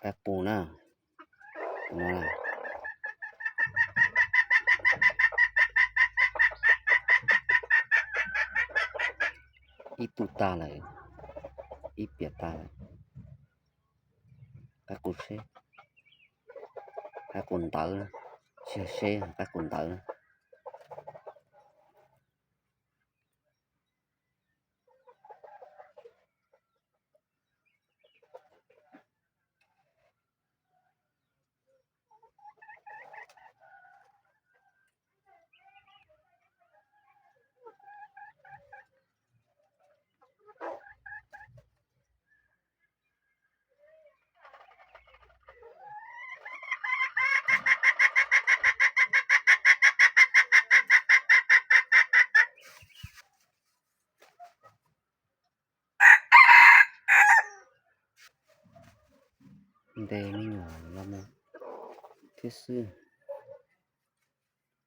Qaib qus na. Ib tug tag lawm, ib piam tag lawm. Qaib qus seb, qaib qus ntawv, tsis yog seb, qaib qus ntawv. Ntes me nyuam los mus thiab xwb.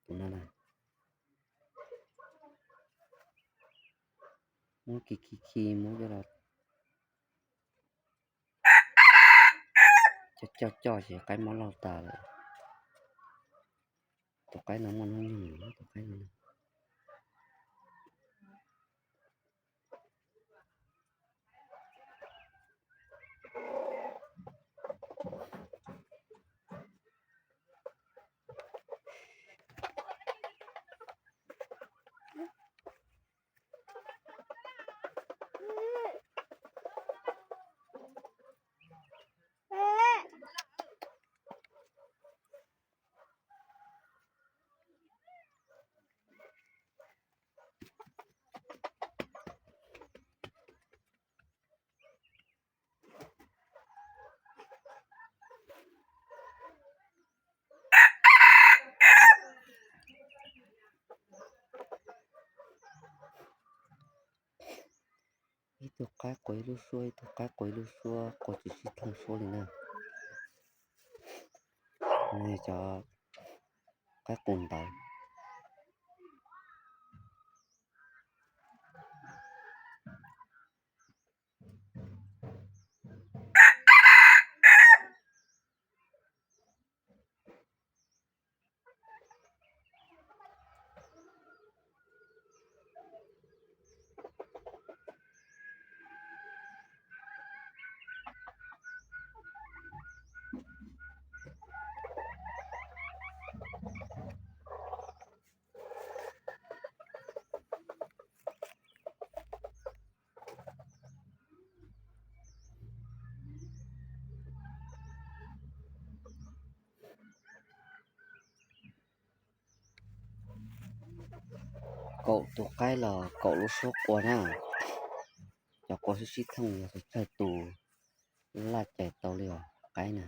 Tus no na, muab khi khi khi muab coj los coj coj coj ces qaib mob laug tas lawm. Tus qaib no muaj hnub nyoog, tus qaib no. Ib tug qaib qua ib lub suab, ib tug qaib qua ib lub suab, qua tsis sib thooj suab li na. Cov qaib qus ntawv. Kaum tus qaib los kaum lub suab qua na. Cov qua sib sib thooj yog tsawg tus laj cais tau li os qaib na.